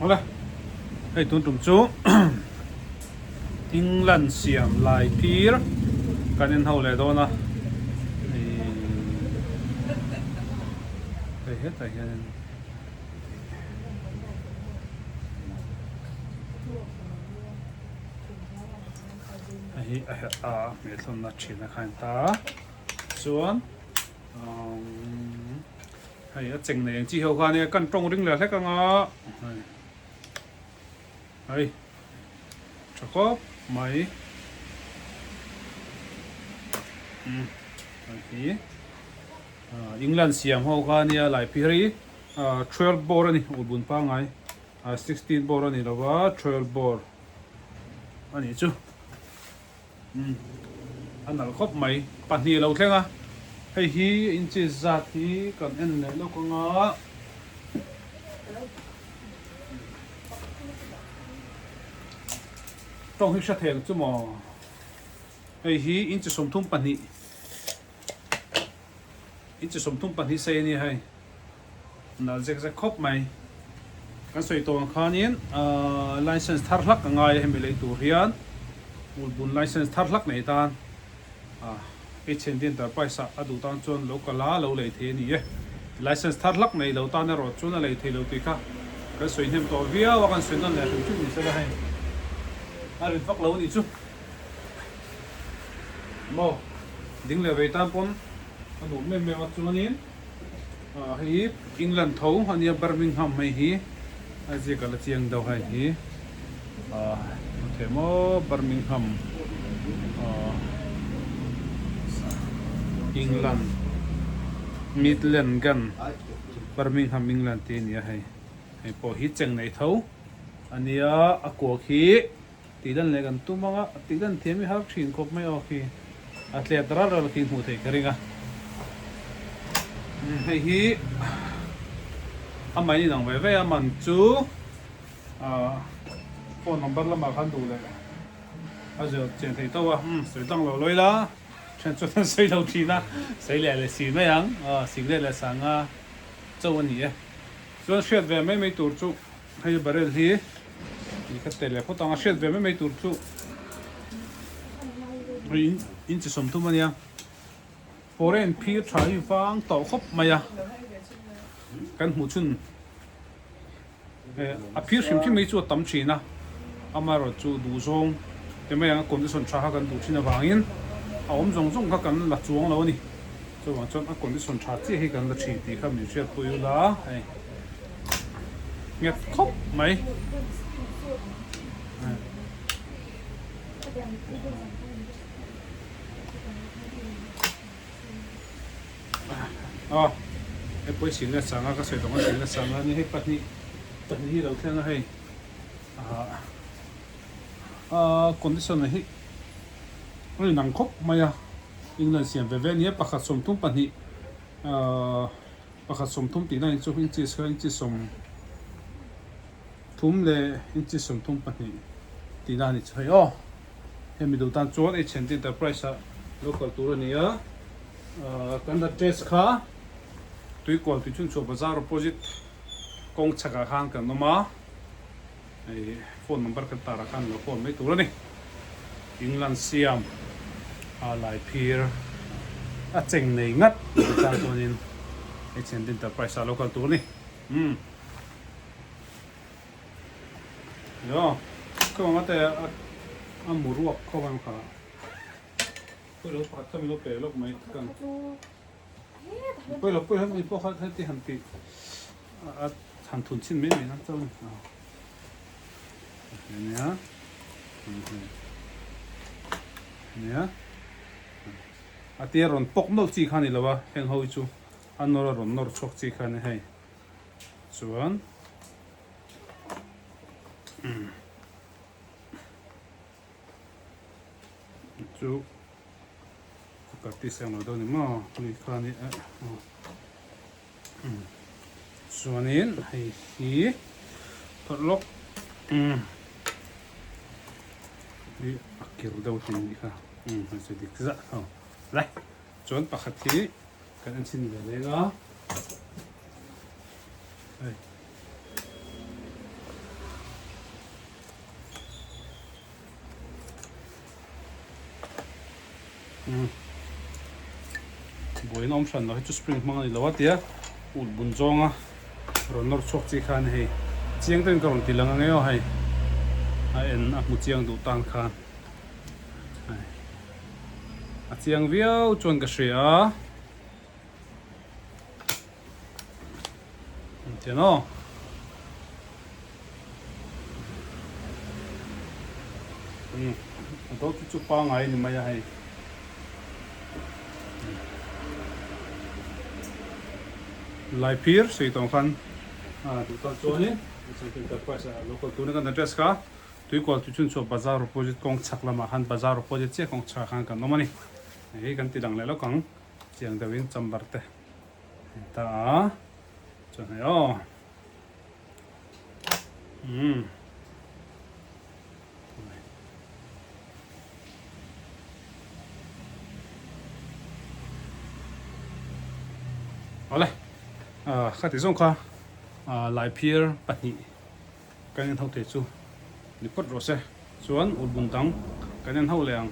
Awle, hei tun tum chu England siam lai phir kan en ho leh dawn a, hei hetah hianin hei hi a herh a hmeh thlawnna thin a kha a ni ta a, chuan umm. Hei a cheng nei ang chi ho kha ania kan tawng ring leh hlek anga hei hei tha khawp mai umm hei hi ah England siam ho kha ania lai phir hi ah 12 bore ani ulbun pangai ah 16 bore ani lova 12 bore anih chu. Umm a nalh khawp mai. 2 lo thleng a, hei hi inches zat hi kan en leh lawk anga. Tawng hi hre thei ang chu maw? Hei hi inchi 32 inchi 32 sei a nia hei. Nalh zek zek khawp mai. Kan sawi tawh ang khanin license thar hlak a ngai a hemi lei tur hian ulbun license thar hlak nei tan H&D Enterprise ah a duh tan chuan lo kal a lo lei thei a ni e. License thar hlak nei lo tan erawh chuan a lei thei lo tih kha kan sawi hnem tawh viau a kan sawi nawn leh hrim hrim ni sela hei a rit vak lo a nih chu. Maw ding leh vei tan pawn a nuam em em a chuanin. Ah hei hi England tho a nia Birmingham hei hi a ziak a la chiang deuh hei hi ah hmu maw Birmingham ah England Midland Gun Birmingham England tih a ni a hei hei pawh hi cheng nei tho a nia a kuak hi. Tih lan leh kan tum anga tih lan thiam hi har thin khawp mai aw khi a tlet ral ral khi hmuh theih ka ring a. Hei hi a mai inang ve ve a man chu phone number lamah khan duh leh a zir chian theih tho a sawi tlang lo lawi la then chuan an sawi lo thin a sawi leh leh si mai ang siklet leh sanga cho a ni e chuan hriat ve mai mai tur chu. Hei barrel hi tih ka tel leh phawt ang a hriat ve mai mai tur chu hei in chi 30 a nia foreign phir tha hi vang tawh khawp mai a kan hmuh chhun a phir hrim hrim hi chu a tam thin a amaherawh chu duh zawng te mai ang a condition tha kha kan duh thin avangin a awm zawng zawng kha kan la chuang lo a ni chuvang chuan a condition tha chiah hi kan la thin tih kha min hriatpui ula hei. Nghet khawp mai. Aw hei pawh hi singlet sanga ka sawi tawh ang a singlet sanga a ni hei 2 2 hi a lo thleng a hei ah condition hi a inang khawp mai a England siam ve ve a ni a pakhat 32 ah. Pakhat 30 tihna in chu inches kha inches 30 leh inches 32 tihna a ni chu hei aw. Hemi duh tan chuan H&D Enterprise ah lo kal tur a ni a. Kan address kha Tuikual Tuichhunchhuah Bazar opposite kawng chhakah khan kan awm a. Hei phone number kan tar ah khan lo phone mai tur a ni. England siam a lai phir a cheng nei ngat tih tan chuanin H&D Enterprise ah lo kal tur a ni. Umm. Yo, khaw anga te a mu ruak khawp ang kha. Pawilo pakhat kha min lo pe lawk mai kan. Pawilo pawilo mi pawh kha heti han tih a han thun chhin mai mai nan chuan nia nia a tia rawn pawk nawlh chi kha ni lo a heng ho hi chu a nawr a rawn nawr chhuak chi kha a ni hei chuan chu Practice ang lo deuh ni maw tui kha ni a chuanin hei hi phawrh lawk hi a kir deuh thin nih kha hei chu dik zah ho lai chuan pakhat hi kan en chhin ve leng a hei. Buaina awm hran lo hi chu spring hmang a ni lo a tia ulh bun zawnga rawn nawr chhuak chi kha a ni hei. Chiang deuhin ka rawn ti lang ang e aw hei. A en a hmu chiang duh tan khan. A chiang viau chuan ka hria a. Tian aw. A dawt hi chu pangai a ni mai a hei. Lai phir sei tawng khan a duh tan chuanin Enterprise a local tuna kan address kha Tuikual Tuichhunchhuah Bazar opposite kawng chhak lamah khan Bazar opposite chiah kawng chhakah khan kan awm a ni. Hei kan ti lang leh lawk ang chiang deuhin chamber te ta a chuan hei aw umm awle khati zawng kha laiphir pahnih Kan en ho thei chu ni phawt rawh se. Chuan ulbun dang kan en ho leh ang.